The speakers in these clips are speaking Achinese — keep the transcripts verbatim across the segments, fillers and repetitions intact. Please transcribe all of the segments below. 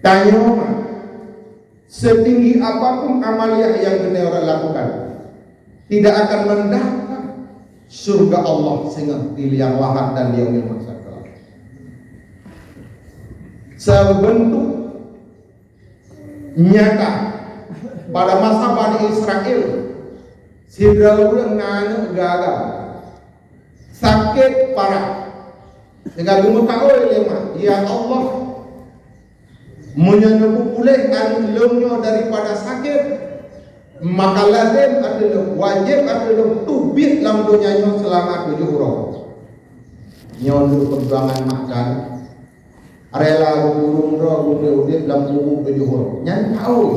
Tanyoe, setinggi apapun amaliah nyang keuneuk ureuëng lakukan, tidak akan mendapat syurga Allah singoh di liang lahat dan di yaumil mahsyar kelak. Sebentuk nyata, pada masa Bani Israel, sidroe ureuëng na aneuëk gaga, sakét parah. Sehingga geumeukaôi lé mak, "Ya Allah, meunyoe neupeupuléh aneuëk lôn nyoe daripada sakét, maka lazem ateueh lôn, wajéb ateueh lôn teubiet lam donya nyoe seulama tujoh uroe." Nyoe untuk peujuangan mak kan. Rela geukurong droe geuneuk udeb lam kubu tujoh uroe. Nyan kaôi.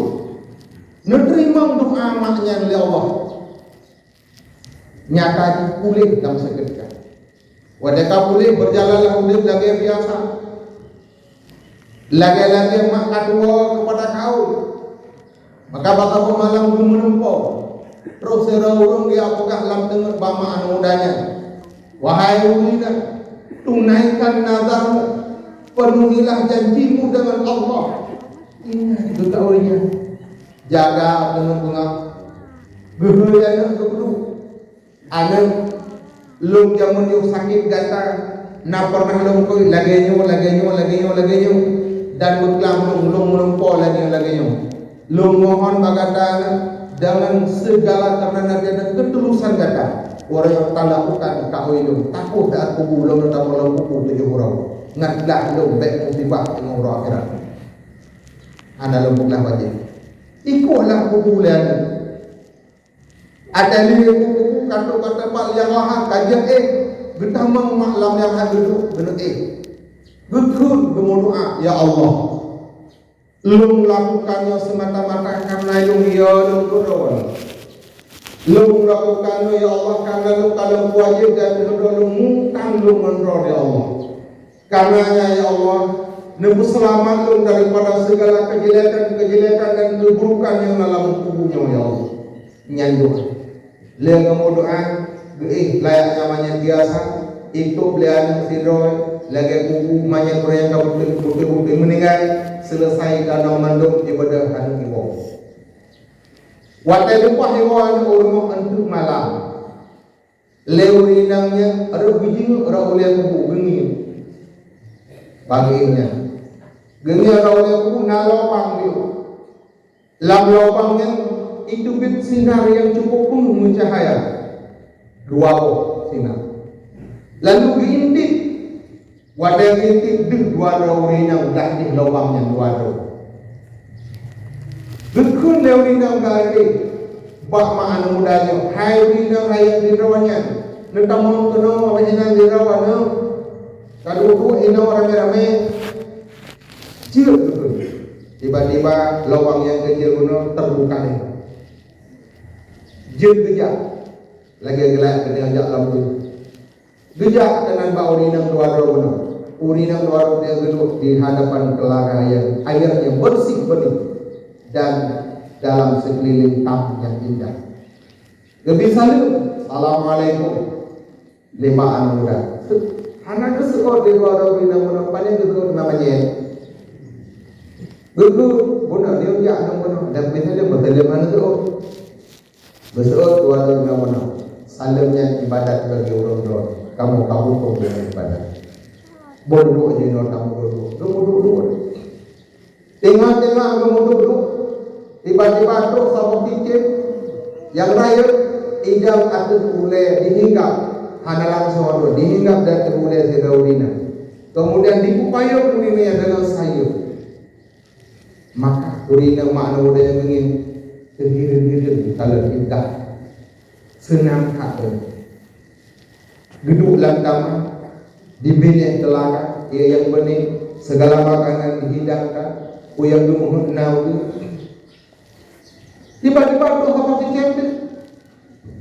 Neuteurimong doa mak nyan lé Allah. Nyata jih puléh lam seukeudeh. Watée ka puléh, beujalanlah udeb lagée biasa. Lagée-lagée mak ka tuwoe keupada kaul. Maka bak saboh malam geumeunumpo, troh sidroe ureuëng geujak peugah lam teungoh bak mak aneuëk muda nyan, "Wahai ureuëng inong, tunaikan nazarmu, penuhilah janjimu dengan Allah." Ingat keu kaul nyan, jaga deungon beungéh. Geuhôi aneuëk geuh, "Aneuëk, lôn jameun yoh sakét gata, na pernah lôn kheun lagée nyoe, lagée nyoe, lagée nyoe, lagée nyoe, dan beuklam lôn, lôn meulumpo lagée nyoe, lagée nyoe. Lôn mohon bak gata, aneuëk, deungon sigala kareuna gata dan keutulusan gata, uroe nyoe talakukan kaôi lôn, tapoh daat kubu lôn, tamong lam kubu tujoh uroe, ngat glah lôn bék musibah teungoh uroe akhirat." Hana lôn peugah wajéb. Ikôhlah kubu lé aneuëk. Até lheueh kubu-kubu ka trok bak teumpat nyang lahat, ka jeuet éh, geutamong mak lam nyang lahat geuduek, geuneuk éh. Geukheun geumeudoá, "Ya Allah, lôn lakukan nyoe seumata-mata kareuna lôn yo lôn keudroe. Lôn lakukan nyoe, ya Allah, kareuna lôn ka lôn wajéb dan keudroe lôn mutang lôn ngon droe, ya Allah." Kareuna nyan, ya Allah, neupeuseulamat lôn daripada sigala keujelekan-keujelekan dan keuburukan nyang na lam kubu nyoe, ya Allah. Nyan doa. Lheueh geumeudoá, geuéh layak nyang manyét biasa, itôb lé aneuëk sidroe, lagée kubu manyét ureuëng nyang ka beutôi-beutôi meuninggai, seuleusai tanoh mandum ibadah aneuëk iwoe. Watée leupah iwoe aneuëk u rumoh eunteuk malam. Lé ureuëng inong nyan rot geujeuet rot ulée kubu geungieng. Pagi nyan, geungieng rot ulée kubu na lubang di. Lam lubang nyan iteubiet sinar nyang cukup peue meucahya. Dua boh sinar. Lalu geuintip. Watée geutip deuh dua droe ureuëng inong dah di lubang nyan dua droe. Geukheun lé ureuëng inong geuh bak mak aneuëk muda nyoe, "Hai ureuëng inong rayeuk sidroe nyan, neutamong keunoe abéh inan sidroe aneuëk. Taduek-duek inoe ramé-ramé." Jeuet geukheun. Tiba-tiba lubang nyang keuneuk bunoe teubuka lé. Jeuet geujak, lagée geulayak keuneuk jak lam buet. Geujak keunan bak ureuëng inong dua droe bunoe. Ureuëng inong dua droe bunoe geuduek di hadapan teulaga nyang airnya bersih bening dan dalam seukeuliléng tam nyang indah. Geubri saleuem, "Assalamualaikum," lé mak aneuëk muda. Hana geuseuôt lé dua droe ureuëng inong bunoe, pane geuseuôt na manyét. Geukheun, "Bunoe lé jak aneuëk bunoe," dan biasa lé meuteuleueng aneuëk seuôt. Beuseuôt dua droe inong bunoe. Saleuem nyan ibadat bagi ureuëng droe. Kamoe ka muphom deungon ibadat. Boh duek jinoe kamoe duek-duek. Duek-duek. Teungoh-teungoh kamoe duek-duek, tiba-tiba trok saboh cicém nyang rayeuk idang ateueh ulée dihinggab. Hana langsung ateueh, dihinggab di ateueh ulée sidroe ureuëng inong. Keumudian dipeupayong ureuëng inong nyan deungon sayeuep. Maka ureuëng inong mak aneuëk muda nyan geungieng, teuhireuen-hireuen kalon indah. Seunang that. Geuduek lam kama, dibinéh teulaga, ié nyang beunéh, sigala makanan dihidangkan, peue nyang geumeuheuet na u geuh. Tiba-tiba troh haba sicém teuh,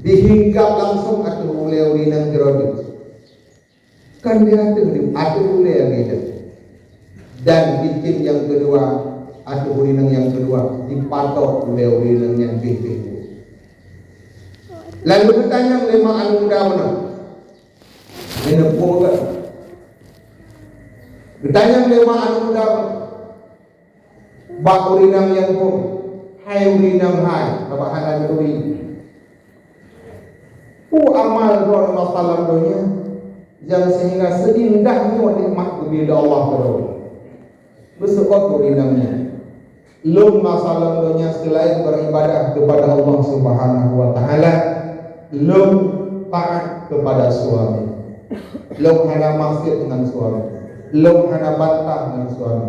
dihinggab langsung ateueh ulée ureuëng inong keudroe. Kan di ateueh, di ateueh ulée lagée nyan. Dan cicém nyang keudua, ateueh ureuëng inong nyang keudua, dipatok ulée ureuëng inong nyan beh-beh. Lalu geutanyong lé mak aneuëk muda meunan, "Nyoe peue geuh?" Geutanyong lé mak aneuëk muda meunan, Bak ureueng inong nyang phon, hai ureueng inong hai, sabab hana geuturi. Peue amal droeneuh masa lam donya nyang sehingga seuindah nyoe nikmat geubri lé Allah keu droeneuh? Beuseuôt ureueng inong nyan, lôn masa lam donya selain beribadah kepada Allah Subhanahu wa Taala, lôn taat kepada suami. Lôn hana maksiat ngon suami. Lôn hana bantah ngon suami.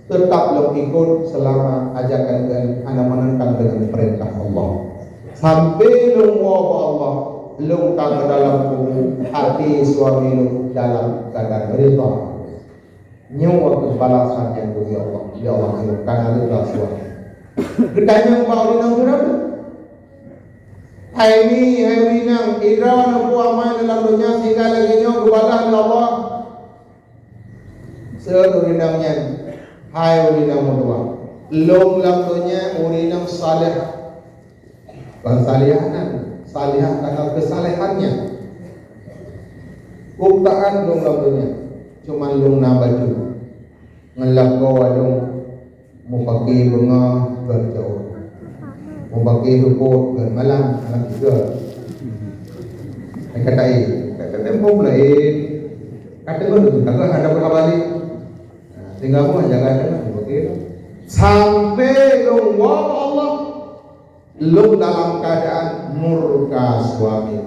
Teutap lôn ikot selama ajakan geuh hana meunentang deungon peurintah Allah. Sampai lôn woe bak Allah, lôn ka keu dalam kubu, até suami lôn dalam keuadaan ridha. Nyoe keuh balasan nyang geubri Allah, ya Allah, nyoe ka na lôn rasa. Geutanyong bak ureueng inong keudroe, "Hai mi, hai ureueng inong, droeneuh peue amal lam donya sehingga lagèe nyoe geubalah lé Allah?" Seuôt ureueng inong nyan, "Hai ureueng inong meutuwah, lôn lam donya ureueng inong saleh." Ban salihah nyan, salihah karena kesalehannya. Kok taat lôn lam donya, cuman lôn na baju. Ngon lakoe lôn mupake beungoh ngon cot. Mupake seupôt ngon malam, ngon tiga. Hai kata, eh, kata tempo mulai. Kata beutôi, kata ada berapa balik. Nah, tinggal pun jaga jaga mupake. Sampai lôn woe Allah. Lôn dalam keadaan murka suami.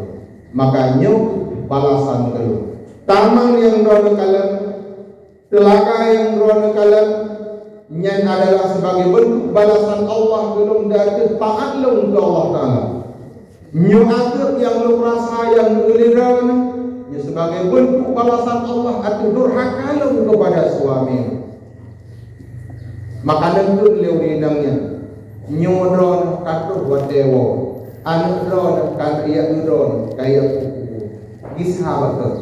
Maka nyoe balasan keu lôn. Tameng nyang droeneuh kalon, teulaga nyang droeneuh kalon, nyan adalah sebagai bentuk balasan Allah keu lôn di ateueh taat lôn keu Allah Taala. Nyoe azab nyang lôn rasa nyang geulira nyoe, nyoe sebagai bentuk balasan Allah ateueh durhaka lôn kepada suami. Maka neukheun lé ureueng inong nyan, "Nyoe droeneuh ka troh watèe woe, aneuk droeneuh ka jak geuron, ka jak peukubu. Gisa bacut,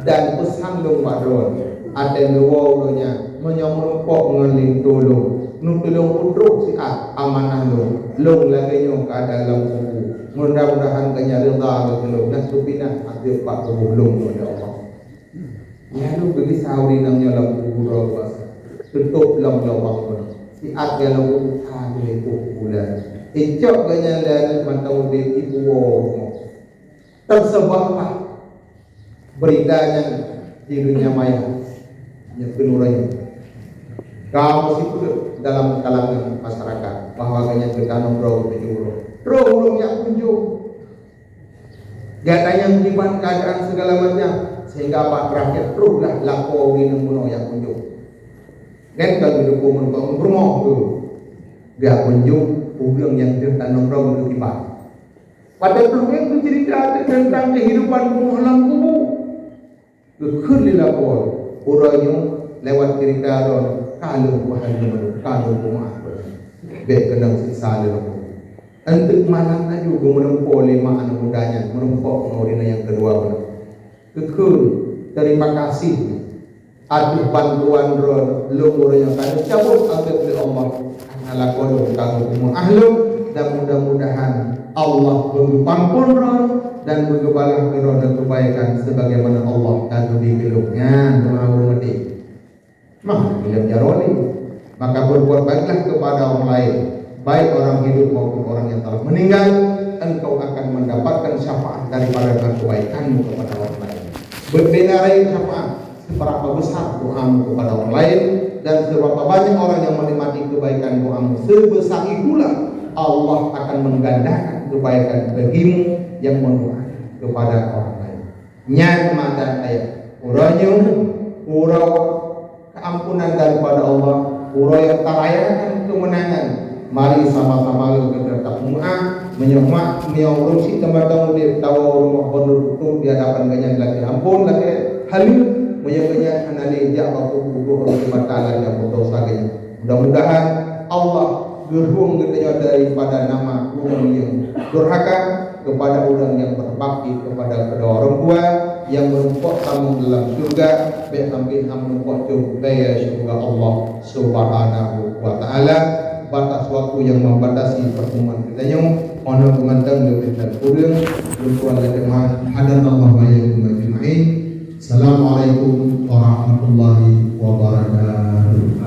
dan peusan lôn bak droeneuh, até neuwoe uroe nyan, meunyoe meurumpok ngon linto lôn, neutulông peutrok siat amanah lôn, lôn lagèe nyoe keuadaan lam kubu. Mudah-mudahan geuhnyan ridha lé keu lôn, dan teupinah até bak tuboh lôn, ya Allah." Lalu geugisa ureueng inong nyoe lam kubu droe kuasa, teutôp lom lubang keunoe. Siat geuh lam kubu ka lhèe ploh buleuen. Icok geuhnyan lé aneuk mantong udép ibuwoe u rumoh. Teuseubah berita nyan di dunia maya. Nyan keunoe uroe nyoe ka meusipeue dalam kalangan masyarakat bahwa geuhnyan geutanom droe keu ureueng. Droe ureueng jak kunjong. Gata nyang kiban keadaan segala macam, sehingga bak terakhir troh lah lakoe ureueng inong bunoe jak kunjong. Kan ka geuteupeue meureumpok peurumoh tu. Jak kunjong ureueng nyang deuh tanom droe geuteupeue kiban. Pada troh nyan geuceurita teuntang kehidupan bumoe lam kubu. Geukheun lé lakoe, uroe nyoe lewat ceurita droe ka lôn peuhan lôn, ka lôn peumaaf. Bèk keunong siksa lé lakoe. Eunteuk malam laju geumeurumpok lé mak aneuk muda nyan, meurumpok ngon ureueng nyang keudua bunoe. Geukheun, "Terima kasih ateueh bantuan droe lôn uroe nyoe ka neucabot azab lé Allah." Hana lakoe lôn ka geupeumaaf lôn, dan mudah-mudahan Allah beugeupampon droe dan beugeubalah keu droe keubaikan sebagaimana Allah ka geubri keu lôn. Nyan teuma ureueng meudeh. Mah, ilém jaroe lé. Maka berbuat baiklah kepada orang lain, baik orang hidup maupun orang yang telah meninggal, engkau akan mendapatkan syafaat daripada kebaikanmu kepada orang lain. Beubena rayeuk syafaat. Seberapa besar doamu kepada orang lain dan seberapa banyak orang yang menikmati kebaikan doamu, sebesar itulah Allah akan menggandakan kebaikan bagimu yang mendoakan kepada orang lain. Nyan mata ayat. Uroe nyoe, uroe keampunan daripada Allah, uroe nyang tarayakan kemenangan. Mari sama-sama lôn geutanyoe tapeumaaf. Meunyoe mak, meunyoe ureueng syiek teuma udép, tawoe u rumoh bandum tutoe di hadapan geuhnyan lakèe ampôn, lakèe haleue. Meunyoe geuhnyan hana lé, jak bak kubu ureueng mata lakèe ampôn desya geuhnyan. Mudah-mudahan Allah geuhuköm geutanyoe daripada nama ureueng nyang durhaka kepada ureueng nyang berbakti kepada kedua orang tua, nyang meurumpok tamong dalam syeuruga, bèk sampai hana meurumpok cöm bak syeuruga Allah Subhanahu wa Ta'ala. Batas waktu nyang membatasi pertemuan geutanyoe, 'oh noe geuh mantong leubeh dan kureueng, lôn tuan lagèe nyan, hadanallahu wa iyyakum ajma'in. Assalamualaikum warahmatullahi wabarakatuh.